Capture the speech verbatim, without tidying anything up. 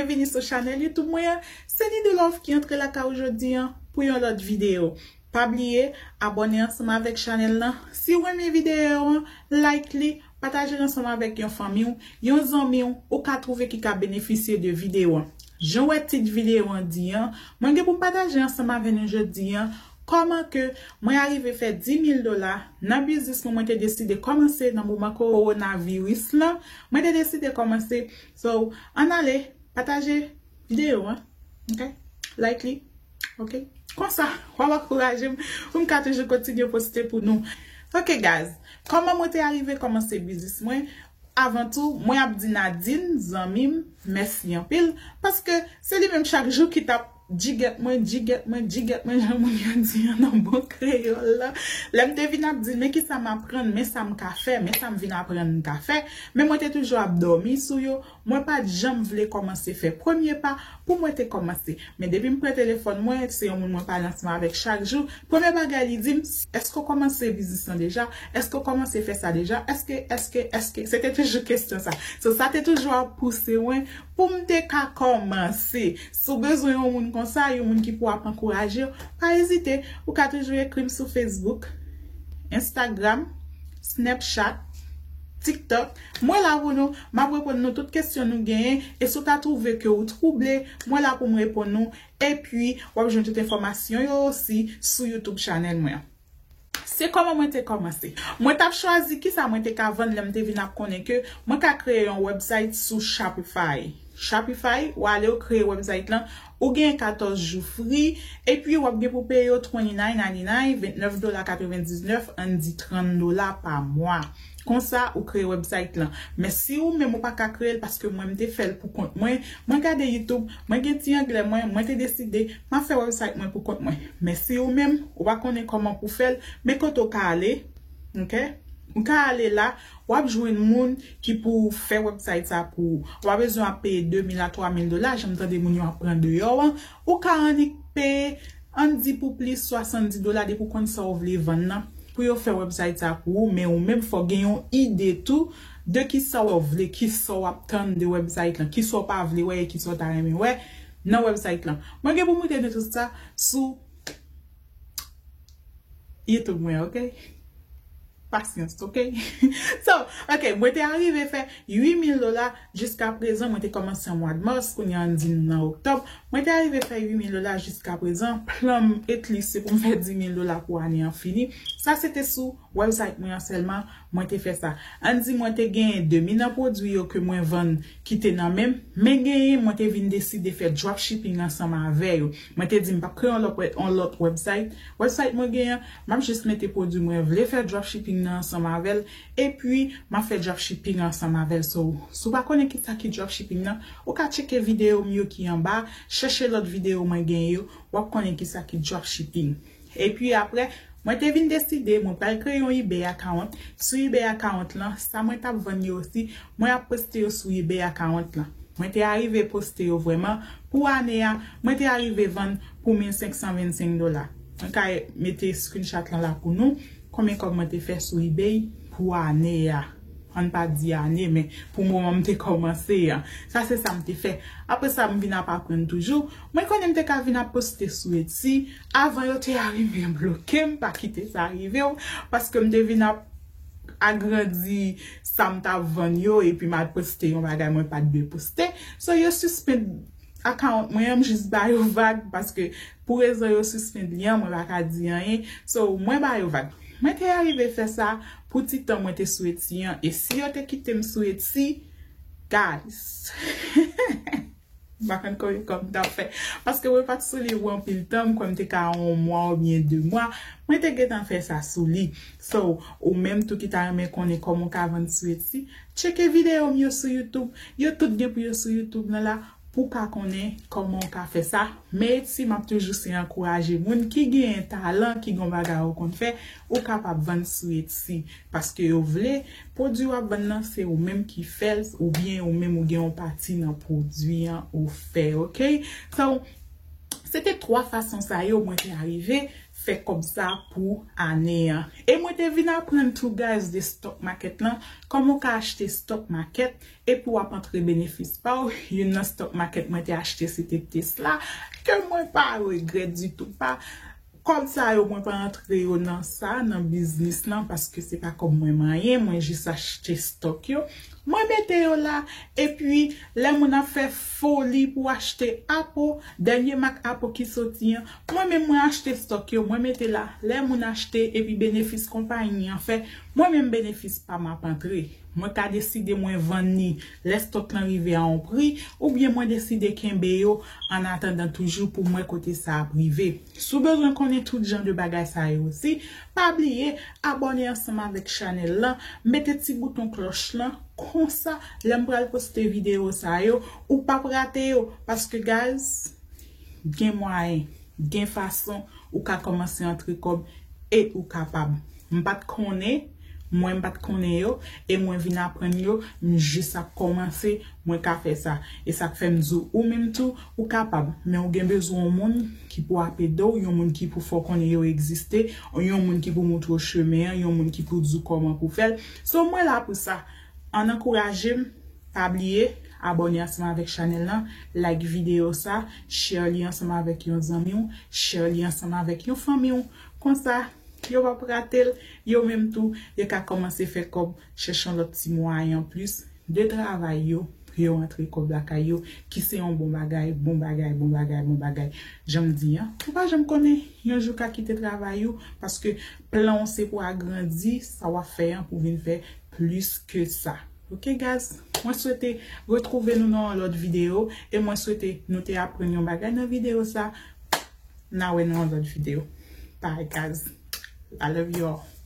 Vini sou chanèl YouTube mwen an. Se Nidelove ki antre lakay ou jodi an pou yon lòt videyo. Pa bliye abòne ansanm avèk chanèl lan. Si w renmen videyo an, like li, pataje l ansanm avèk yon fanmi w, yon zanmi w ou ka twouve ki ka benefisye de videyo an. Jan w wè tit videyo an di an, mwen gen pou m pataje ansanm avè nou jodi an kòman ke mwen arive fè dis mil dola nan biznis mwen, mwen te deside kòmanse nan moman kowonaviris lan. Mwen te deside kòmanse. So, ann ale, pataje videyo an. Ok? Like li. Ok? Konsa, w ap ankouraje m pou m ka toujou kontinye poste pou nou. Ok, guys. Kòman mwen te arive kòmanse biznis mwen? Avan tou, mwen ap di Nadine, zanmi m, mèsi anpil. Paske se li menm chak jou ki t ap djigèt mwen, djigèt mwen, djigèt mwen, jan moun yo di an nan bon kreyòl la. Lè m te vin ap di l, men kisa m aprann, men sa m ka fè, men sa m vin aprann m ka fè. Men mwen te toujou ap dòmi sou yo. Mwen pa t janm vle kòmanse fè premye pa pou mwen te kòmanse. Men depi m pran telefòn mwen, se yon moun mwen pale ansanm avèk chak jou. Premye bagay li di m, èske w kòmanse biznis lan deja? Èske w kòmanse fè sa deja? Èske, èske, èske? Se te toujou kesyon sa. So, sa te toujou ap pouse mwen pou m te ka kòmanse. Si w bezwen yon moun konsa, yon moun ki pou ap ankouraje w, pa ezite. Ou ka toujou ekri m sou Facebook, Instagram, Snapchat, TikTok. Mwen la pou nou, m ap reponn nou tout kesyon nou genyen. E si w ta twouve ke w twouble, mwen la pou m reponn nou. Epi, w ap jwenn tout enfòmasyon yo osi sou YouTube chanèl mwen an. Se kòman mwen te kòmanse. Mwen t ap chwazi kisa mwen te ka vann lè m te vin ap konnen ke mwen ka kreye yon website sou Shopify. Shopify, w ale w kreye website lan, ou gen katòz jou free, epi w ap gen pou peye yo twenty-nine ninety-nine, vennèf dola katrevendiznèf, ann di trant dola pa mwa. Konsa, ou kreye website lan. Men si ou menm ou pa ka kreye l, paske mwen m te fè l pou kont mwen, mwen gade YouTube, mwen gen ti anglè mwen, mwen te deside, m ap fè website mwen pou kont mwen. Men si ou menm, ou pa konnen kòman pou fè l, men kote w ka ale, ok? Ou ka ale la, w ap jwenn moun ki pou fè website sa pou ou. Ou pa bezwen ap peye de mil a twa mil dola, jan m tande moun yo ap pran deyò an. Ou ka annik peye, ann di pou plis swasanndis dola, depi w konn sa w vle vann nan, pou yo fè website sa pou ou, men ou menm fò w gen yon ide tou de kisa w vle, kisa w ap tann de website lan, kisa w pa vle wè e kisa w ta renmen wè nan website lan. Mwen gen pou m montre nou tout sa sou YouTube mwen, ok? Pasyans, ok? So, ok, mwen te arive fè uit mil dola jiska prezan, mwen te kòmanse an mwa de mas, kounye a ann di nou nan oktòb, mwen te arive fè uit mil dola jiska prezan, plan m, at least, se pou m fè dis mil dola pou ane an fini. Sa se te sou website mwen an sèlman, mwen te fè sa. Ann di mwen te genyen de mil nan pwodui yo ke mwen vann ki te nan men m, men genyen mwen te vin deside fè dropshipping ansanm avè yo. Mwen te di m p ap kreye yon lòt, yon lòt website. Website mwen genyen, m ap jis mete pwodui mwen vle fè dropshipping nan ansanm avè l, epi m ap fè dropshipping ansanm avè l. So, si w pa konnen kisa ki dropshipping nan, ou ka tcheke videyo m yo ki anba, chèche lòt videyo mwen genyen yo, w ap konnen kisa ki dropshipping. Epi apre, mwen te vin deside, mwen pral kreye yon eBay account. Sou eBay account lan, sa mwen t ap vann yo osi, mwen ap poste yo sou eBay account lan. Mwen te arive poste yo vrèman. Pou ane a, mwen te arive vann pou mil senk san vennsenk dola. Mwen ka mete screenshot lan la pou nou. Konbyen kòb mwen te fè sou eBay pou ane a? Ann pa di ane, men pou moman m te kòmanse an. Sa se sa m te fè. Apre sa, m vin ap aprann toujou. Mwen konnen m te ka vin ap poste sou Etsy. Avan yo te arive bloke m, pa kite sa rive w, paske m te vin ap agrandi sa m t ap vann yo, epi m al poste yon bagay mwen pa t dwe poste. So, yo sispann account mwen an, m jis ba yo vag, paske pou rezon yo sispann li an, mwen pa ka di anyen. So, mwen ba yo vag. Mwen te arive fè sa pou ti tan mwen te sou Etsy an, e si yo te kite m sou Etsy, guys, m pa konn konbyen kòb m t ap fè. Paske mwen pa t sou li pou anpil tan, m kwè m te ka yon mwa oubyen de mwa. Mwen te gentan fè sa sou li. So, ou menm tou ki ta renmen konnen kòman w ka vann sou Etsy, tcheke videyo m yo sou YouTube. Yo tout gen pou yo sou YouTube lan la, pou w ka konnen kòman w ka fè sa. Men Etsy, m ap toujou se ankouraje moun ki genyen talan, ki gen bagay ou konn fè, ou kapab vann sou Etsy. Paske yo vle pwodui w ap vann nan, se ou menm ki fè l, oubyen ou menm ou gen yon pati nan pwodui an ou fè, ok? So, se te twa fason sa yo mwen te arive fè kòb sa pou ane an. E mwen te vin aprann tou, guys, de stock market lan, kòman w ka achte stock market epi w ap antre benefis pa w. Youn nan stock market mwen te achte se te Tesla, ke mwen pa regrèt ditou, pa kòb sa yo, mwen pa antre yo nan sa, nan biznis lan, paske se pa kòb mwen manyen, mwen jis achte stock yo. Mwen mete yo la, epi lè moun ap fè foli pou achte Apple, dènye mak Apple ki soti an, mwen menm mwen achte stock yo, mwen mete la. Lè moun achte epi benefis konpayi an fè, mwen menm benefis pa m ap antre. Mwen ka deside mwen vann li lè stock lan rive a yon pri, oubyen mwen deside kenbe yo an atandan toujou pou m wè kote sa ap rive. Si w bezwen konnen tout jan de bagay sa yo osi, pa bliye abòne ansanm avèk chanèl lan, mete ti bouton klòch lan, konsa lè m pral poste videyo sa yo, ou p ap rate yo, paske guys, gen mwayen, gen fason ou ka kòmanse antre kòb e ou kapab. M pa t konnen, mwen m pa t konnen yo, e mwen vin aprann yo, m jis ap kòmanse, mwen ka fè sa. E sa k fè m di w, ou menm tou, ou kapab, men ou gen bezwen yon moun ki pou ap ede w, yon moun ki pou fè w konnen yo egziste, yon moun ki pou moutre w chemen an, yon moun ki pou di w kòman pou fè l. So, mwen la pou sa. Ann ankouraje m, pa bliye abòne ansanm avèk chanèl lan, like videyo sa, share li ansanm avèk yon zanmi w, share li ansanm avèk yon fanmi w. Konsa, yo p ap rate l, yo menm tou, yo ka kòmanse fè kòb, chèche yon lòt ti mwayen anplis de travay yo, pou yo antre kòb lakay yo, ki se yon bon bagay, bon bagay, bon bagay, bon bagay. Jan m di an, ou pa janm konnen, yon jou ka kite travay ou, paske plan w se pou agrandi sa w ap fè an, pou vin fè plis ke sa. Ok, guys? Mwen swete retwouve nou nan yon lòt videyo, e mwen swete nou te aprann yon bagay nan videyo sa. N a wè nan yon lòt videyo. Bye, guys. I love you all.